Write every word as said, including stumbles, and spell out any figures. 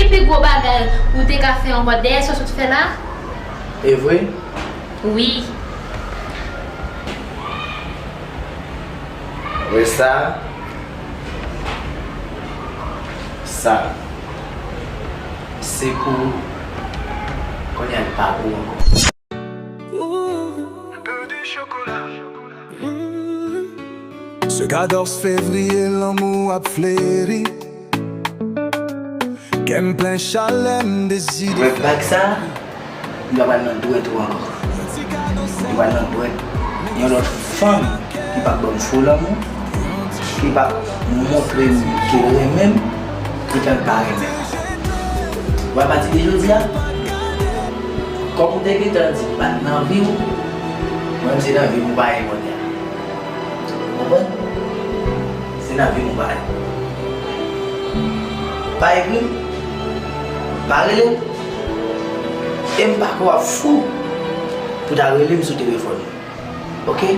Ki pi gwo bagay ou te ka fè yon bòt dèyè sa w sot fè la? E vre? Wi. Wè sa? Sa. Se pou ou. Kounye a l pa pou ou ankò. Se katòz fevriye lanmou ap fleri. Kè m plen chalè m dezide. Wè bag sa, li pa pral nan dwèt ou ankò. Li pral nan dwèt yon lòt fanm ki p ap ban m fo lanmou, ki p ap montre m ke l renmen m, poutan l pa renmen m. Wè apati de jodi a, kòm ou te gentan di pa t nan vi w, mwen menm se nan vi m ou pa ye kounye a. Konprann? Se nan vi m ou pa ye. Pa ekri m, pa rele m, e m pa kwè w ap fou pou ta rele m sou telefòn ou. Oke?